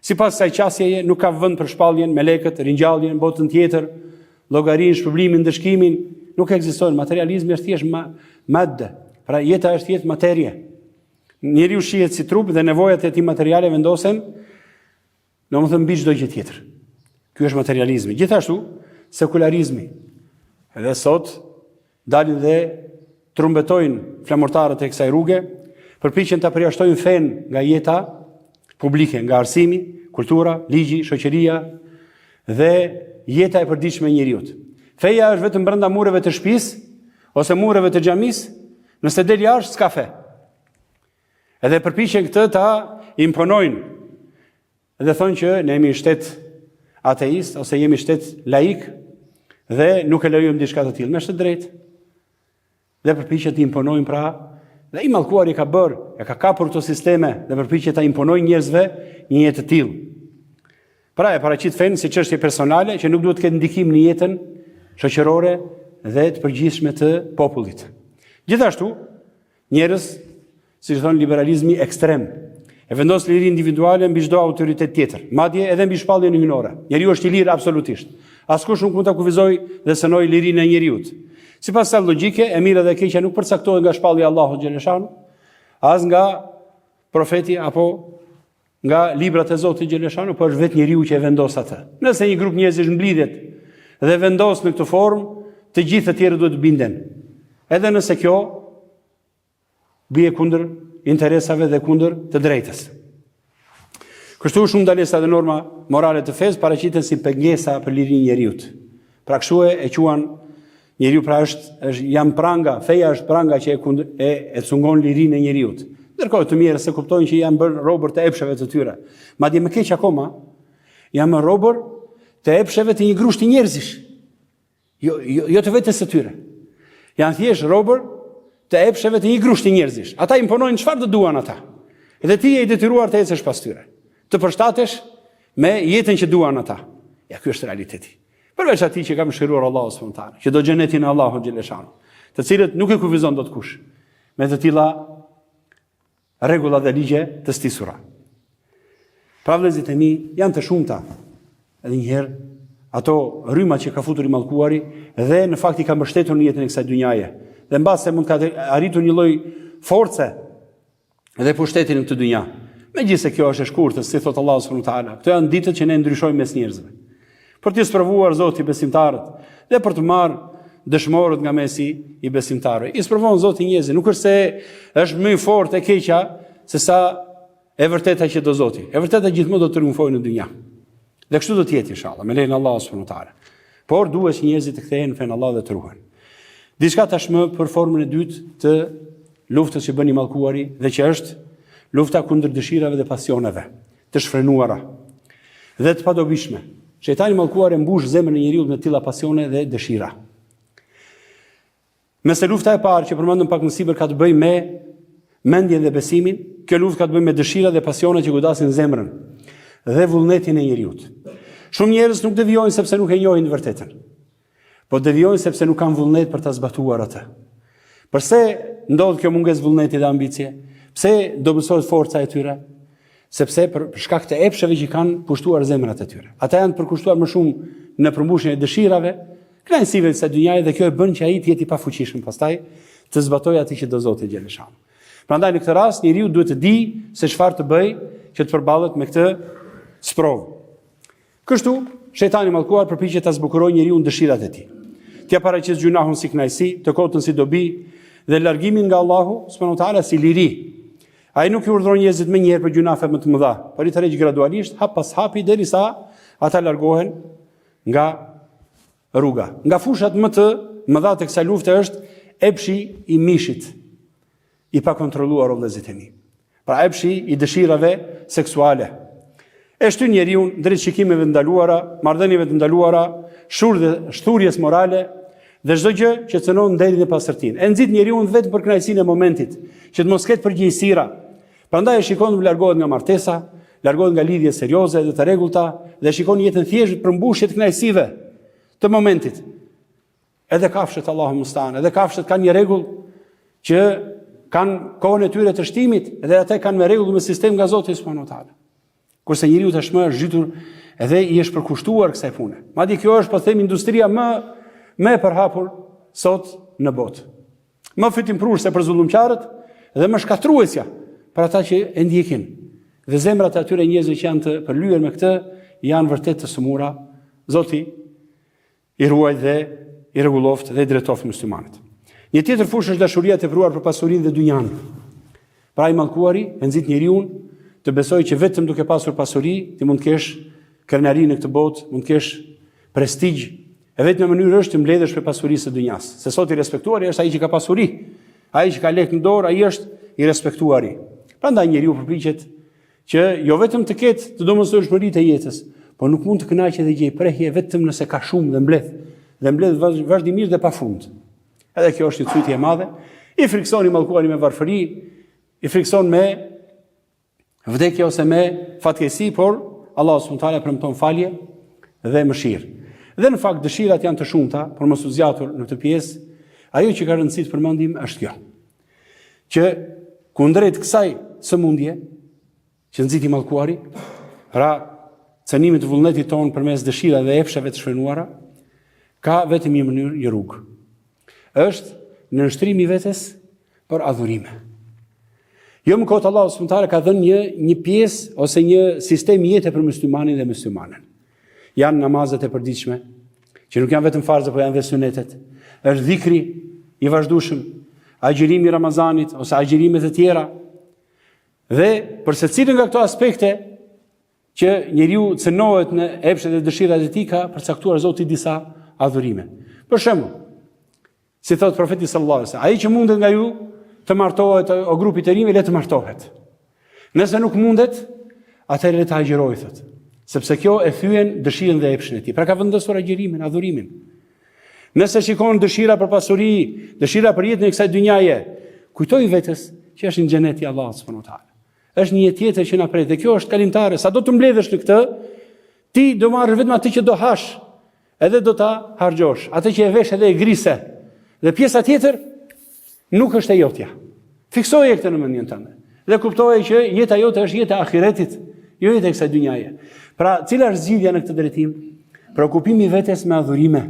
Sipas kësaj qasjeje nuk ka vend për shpalljen, melekët, ringjalljen, botën tjetër, llogarinë, shpërblimin, ndëshkimin, nuk ekzistojnë. Materializmi është thjesht ma, madde. Pra jeta është jetë materie. Njeriu shihet si trup dhe nevojat e tij materiale vendosen Domethënë mbi çdo gjë tjetër. Ky është materializmi. Gjithashtu, sekularizmi. Edhe sot dalin dhe trumbetojnë flamurtarët e kësaj rruge, përpiqen ta përjashtojnë fenë nga jeta publike, nga arsimi, kultura, ligji, shoqëria dhe jeta e përditshme e njeriut. Feja është vetëm brenda mureve të shtëpisë ose mureve të xhamisë, nëse del jashtë s'ka fe. Edhe përpiqen këtë ta imponojnë. Dhe thonë që ne jemi shtet ateist ose jemi shtet laik dhe nuk e lejojmë diçka të tillë. Me ç'të drejtë. Dhe përpiqen të imponojnë pra dhe i mallkuari ka bërë, e ka kapur këto sisteme dhe përpiqet ta imponojë njerëzve një jetë të tillë. Pra e paraqit fenë si çështje personale që nuk duhet të ketë ndikim në jetën shoqërore dhe të përgjithshme të popullit. Gjithashtu, Njerëz, siç thonë liberalizmi ekstrem, e vendos lirinë individuale mbi çdo autoritet tjetër, madje edhe mbi shpalljen hyjnore. Njeriu është i lirë absolutisht. Askush nuk mund ta kufizojë dhe cënojë lirinë e njeriut. Sipas kësaj logjike, e mira dhe e keqja nuk përcaktohen nga shpallja e Allahut xheleshanuhu, as nga profeti apo nga librat e Zotit xheleshanuhu, por është vetë njeriu që e vendos atë. Nëse një grup njerëzish mblidhet dhe vendos në këtë formë, të gjithë të tjerët duhet të binden. Edhe nëse kjo bie kundër interesave dhe kundër të drejtës. Kështu shumë ndalesa dhe norma morale të fesë paraqiten si pengesa për lirinë e njeriut. Pra kështu e, e quan njeriu pra është, është janë pranga, feja është pranga që e kundër, e, e cungon lirinë e njeriut. Ndërkohë të mjerët s'e kuptojnë që janë bërë robër të epsheve të tyre. Madje më keq akoma, janë bërë robër të epsheve të një grushti njerëzish. Jo, jo, jo të vetes së tyre. Janë thjesht robër të epsheve të një grushti njerëzish. Ata imponojnë çfarë të duan ata. Dhe ti je i detyruar të ecësh pas tyre. Të përshtatesh me jetën që duan ata. Ja ky është realiteti. Përveç atij që ka mëshiruar Allahu subhanahu wa taala, që do xhenetin e Allahut xheleshanuhu, të cilët nuk e kufizon dot kush me të tilla rregulla dhe ligje të stisura. Pra vëllezërit e mi janë të shumta. Edhe një herë ato rryma që ka futur i mallkuari dhe në fakt i ka mbështetur në jetën e kësaj dynjaje. Dhe mbase mund të ketë arritur një lloj force dhe pushteti në këtë dynja. Megjithëse kjo është e shkurtër, si thotë Allahu subhanahu wa taala, këto janë ditët që ne ndryshojmë mes njerëzve. Për t'i sprovuar Zoti besimtarët dhe për të marrë dëshmorët nga mesi i besimtarëve. I sprovon Zoti njerëzit, nuk është se është më i fortë e keqja se sa e vërteta që do Zoti. E vërteta gjithmonë do të triumfojë në dynja. Dhe kështu do të jetë inshallah, me lejen e Allahut subhanahu wa taala. Por duhet që njerëzit të kthehen në fenë e Allahut dhe të ruhen. Diçka tashmë për formën e dytë të luftës që bën i mallkuari dhe që është lufta kundër dëshirave dhe pasioneve të shfrenuara dhe të padobishme. Shejtani i mallkuar e mbush zemrën e njeriut me të tilla pasione dhe dëshira. Nëse lufta e parë që përmendëm pak më sipër ka të bëjë me mendjen dhe besimin, kjo luftë ka të bëjë me dëshirat dhe pasionet që godasin zemrën dhe vullnetin e njeriut. Shumë njerëz nuk devijojnë sepse nuk e njohin të vërtetën. Po devijojnë sepse nuk kanë vullnet për ta zbatuar atë. Përse ndodh kjo mungesë vullneti dhe ambicie? Pse dobësohet forca e tyre? Sepse për shkak të epsheve që kanë pushtuar zemrat e tyre. Ata janë përkushtuar më shumë në përmbushjen e dëshirave, kënaqësive të kësaj dynjaje dhe kjo e bën që ai të jetë i pafuqishëm pastaj të zbatojë atë që do Zoti xheleshanuhu. Prandaj në këtë rast njeriu duhet të dijë se çfarë të bëjë që të përballet me këtë sprovë. Kështu, shejtani i mallkuar përpiqet ta zbukurojë njeriun dëshirat e tij. T'ia paraqesë gjynahun si kënaqësi, të kotën si dobi dhe largimin nga Allahu subhanahu wa taala si liri. Ai nuk i urdhëron njerëzit menjëherë për gjynahe më të mëdha, por i tërheq gradualisht hap pas hapi derisa ata largohen nga rruga. Nga fushat më të mëdha të kësaj lufte është epshi i mishit i pakontrolluar o vëllezërit e mi. Pra epshi i dëshirave seksuale. E shtyn njeriun drejt shikimeve të ndaluara, marrëdhënieve të ndaluara, shurdhe, shthurjes morale dhe çdo gjë që cënon nderin e pastërtinë. E nxit njeriun vetëm për kënaqësinë e momentit, që të mos ketë përgjegjësira. Prandaj e shikon largohet nga martesa, largohet nga lidhje serioze dhe të rregullta dhe shikon jetën thjesht përmbushje të kënaqësive të momentit. Edhe kafshët Allahu mustaan, edhe kafshët kanë një rregull që kanë kohën e tyre të shtimit dhe ata kanë me rregull me sistem nga Zoti subhanahu wa taala. Kurse njeriu tashmë është zhytur edhe i është përkushtuar kësaj pune. Madje kjo është po them industria më më e përhapur sot në botë. Më fitimprurëse për zullumqarët dhe më shkatërruesja për ata që e ndjekin. Dhe zemrat e atyre njerëzve që janë të përlyer me këtë janë vërtet të sëmura. Zoti i ruajt dhe i rregulloftë dhe i drejtoftë muslimanët. Një tjetër fushë është dashuria e tepruar për pasurinë dhe dynjanë. Pra i mallkuari e nxit njeriun të besojë që vetëm duke pasur pasuri ti mund të kesh krenari në këtë botë, mund të kesh prestigj. E vetmja mënyrë është të mbledhësh prej pasurisë së dynjas. Se sot i respektuari është ai që ka pasuri. Ai që ka lekë në dorë, ai është i respektuari. Prandaj njeriu përpiqet që jo vetëm të ketë të domosdoshmëritë e jetës, por nuk mund të kënaqet dhe gjejë prehje vetëm nëse ka shumë dhe mbledh, dhe mbledh vazhdimisht dhe pafund. Edhe kjo është një cytje e madhe. I frikëson i mallkuari me varfëri, i frikëson me vdekje ose me fatkeqësi, por Allahu subhanahu wa taala premton falje dhe mëshirë. Dhe në fakt dëshirat janë të shumta, por mos u zgjatur në këtë pjesë, ajo që ka rëndësi të përmendim është kjo. Që kundrejt kësaj sëmundje që nxit i mallkuari, pra cënimit të vullnetit tonë përmes dëshirave dhe epsheve të shfrenuara, ka vetëm një mënyrë, një rrugë. Është nënshtrimi i vetes për adhurime. Jo më kot Allahu subhanahu taala ka dhënë një një pjesë ose një sistem jete për muslimanin dhe muslimanen. Janë namazet e përditshme, që nuk janë vetëm farze, por janë dhe sunetet. Është dhikri i vazhdueshëm, agjërimi i Ramazanit ose agjërimet e tjera. Dhe për secilën nga këto aspekte që njeriu cënohet në epshet dhe dëshirat e tij ka përcaktuar Zoti disa adhurime. Për shembull, si thot profeti sallallahu alajhi wasallam, ai që mundet nga ju të martohet o grupi të rinjve le të martohet. Nëse nuk mundet, atëherë le të agjërojë thot. Sepse kjo e thyen dëshirën dhe epshin e tij. Pra ka vendosur agjërimin, adhurimin. Nëse shikon dëshira për pasuri, dëshira për jetën e kësaj dynjaje, kujtoji vetes që është një xhenet i Allahut subhanahu wa taala. Është një jetë tjetër që na pret dhe kjo është kalimtare. Sado të mbledhësh në këtë, ti do marrësh vetëm atë që do hash, edhe do ta harxhosh, atë që e vesh edhe e grise. Dhe pjesa tjetër nuk është e jotja. Fiksoje këtë në mendjen tënde. Dhe kuptoje që jeta jote është jeta e ahiretit, jo jeta e kësaj dynjaje. Pra, cila është zgjidhja në këtë drejtim? Preokupimi i vetes me adhurime.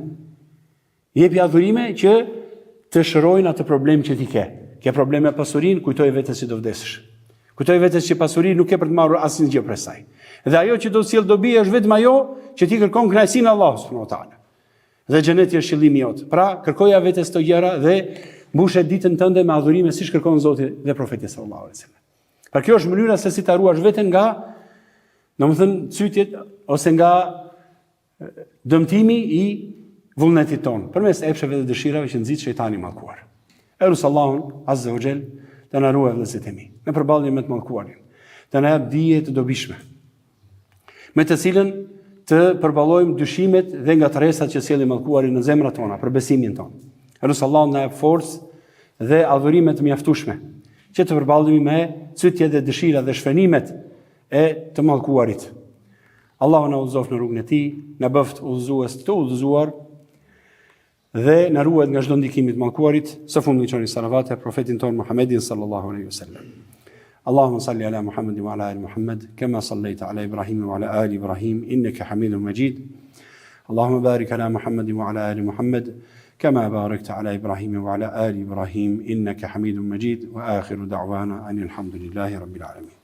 Jepi adhurime që të shërojnë atë problem që ti ke. Ke problem me pasurinë, kujtoji vetes që do vdesësh. Kujtoji vetes që pasuri nuk ke për të marrë asnjë gjë prej saj. Dhe ajo që do të sjellë dobi është vetëm ajo që ti kërkon kënaqësinë e Allahut subhanahu wa taala. Dhe xheneti është qëllimi jot. Pra, kërkoja vetes këto gjëra dhe mbushe ditën tënde me adhurime siç kërkon Zoti dhe profeti sallallahu alaihi wasallam. Pra kjo është mënyra se si ta ruash veten nga, domethënë, cytjet ose nga Dëmtimi i vullnetit tonë, përmes epsheve dhe dëshirave që nxit shejtani i mallkuar. E lus Allahun, azze ue xhel, të na ruajë vëllezërit e mi, në përballje me të mallkuarin, të na jap dije të dobishme, me të cilën të përballojmë dyshimet dhe ngatërresat që sjell i mallkuari në zemrat tona, për besimin tonë. E lus Allahun të na jap forcë dhe adhurime të mjaftueshme, që të përballemi me cytjet dhe dëshirat dhe shfrenimet e të mallkuarit. Allahu na udhëzoftë në rrugën e Tij, na bëftë udhëzues të udhëzuar dhe na ruajt nga çdo ndikim i të mallkuarit. Së fundmi çoni salavate profetin tonë Muhammedin sallallahu alaihi wasallam. Allahumma salli ala Muhammed wa ala ali Muhammed kama sallaita ala Ibrahim wa ala ali Ibrahim innaka Hamidum Majid. Allahumma barik ala Muhammed wa ala ali Muhammed kama barakta ala Ibrahim wa ala ali Ibrahim innaka Hamidum Majid wa akhiru da'wana anil hamdulillahi rabbil alamin.